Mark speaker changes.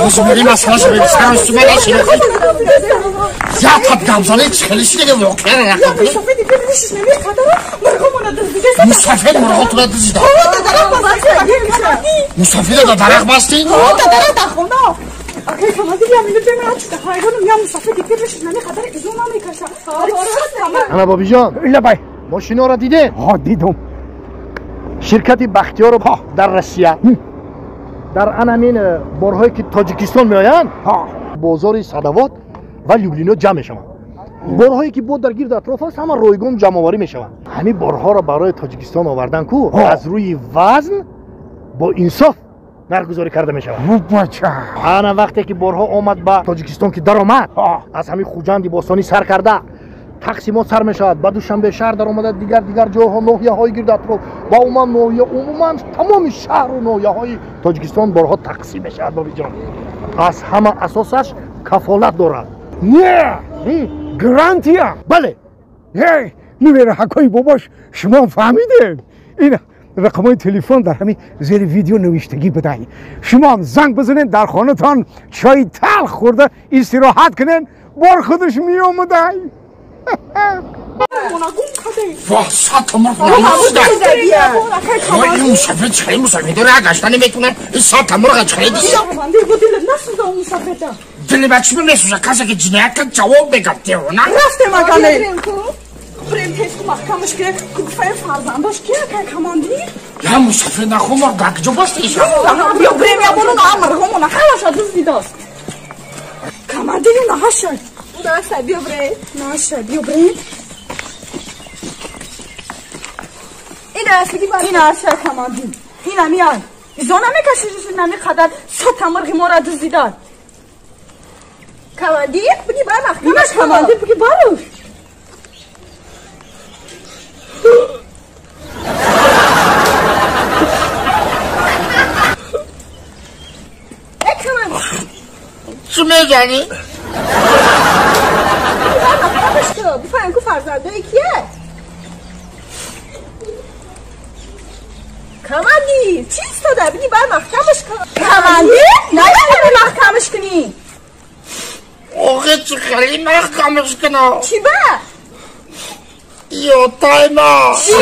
Speaker 1: Ҳозир масъала шуд, сарам сумала шуд. Я тап гамзале хеле шидаги воқеа рақам. Мусафед мурғотура дузида. Мусафеда да дарахт бастӣ?
Speaker 2: Ана бобиҷон,
Speaker 3: лабай,
Speaker 2: мошиноро дидед?
Speaker 3: Ҳо, дидум.
Speaker 2: Ширкати Бахтиёров дар Россия дар ан ҳамин борҳое ки Тоҷикистон меоянд, бозори Садавод ва Люблино ҷамъ мешаванд. Борҳое ки бо дар гирду атроф аст, ҳама ройгон ҷамъоварӣ мешаванд. Ҳамин борҳоро барои Тоҷикистон овардан ку аз рӯи вазн бо инсоф нархгузорӣ карда мешавад. Ана вақте ки борҳо омад ба Тоҷикистон ки даромад, аз ҳамин Хуҷанди бостонӣ сар карда тақсимот сар мешавад, ба Душанбе шаҳр даромада, дигар дигар ҷойҳо, ноҳияҳои гирду атроф ва умуман ноҳия, умуман тамоми шаҳру ноҳияҳои Тоҷикистон борҳо тақсим мешавад. Бобиҷон, аз ҳама асосаш кафолат дорад.
Speaker 3: Не, гарантия.
Speaker 2: Бале.
Speaker 3: Нувераҳакои бобош, шумо фаҳмидед? Ин рақамҳои телефон дар ҳамин зери видео навиштагӣ будай. Шумоам занг бизанед, дар хонатон чойи талх хӯрда истироҳат кунед, бор худаш меомадай.
Speaker 1: Воҳ, садта мурғ дузида. Ин мусафед чӣ мусафедора гашта наметунад. Ин садта мурға чӣ дузида? Дили ба чӣ месӯза? Касе ки ҷиноят кард ҷавоб мегӯяд, девона.
Speaker 4: Рафтем агале. Брем тез ку маҳкамаш ки куфаи фарзандош ки акай командир?
Speaker 1: Я мусафед нахомор дар куҷо бастиша?
Speaker 4: Ё брем я бону на мурғомона ҳамаша дуздидааст. Командир наҳаша.
Speaker 5: Наша, биё брем.
Speaker 4: Наша, биё брем.
Speaker 5: Ин аслиги бар.
Speaker 4: Ин аша командир. Ин ами ай. Изо намекаши нами қадар садта мурғи мора дуздида.
Speaker 5: Командир, биги бар маҳкамаш.
Speaker 4: Командир, биги баруш.
Speaker 5: Э, командир.
Speaker 1: Чӣ мезанӣ?
Speaker 5: Бифаҳм ку фарзандои кие? Командир, чӣ истода? Биги бар маҳкамаш кун.
Speaker 4: Командир, наметавонӣ маҳкамаш кунӣ.
Speaker 1: Охе, чӣ хеле маҳкамаш кунам?
Speaker 5: Чӣ ба?
Speaker 1: Ё тайма.
Speaker 5: Чӣ?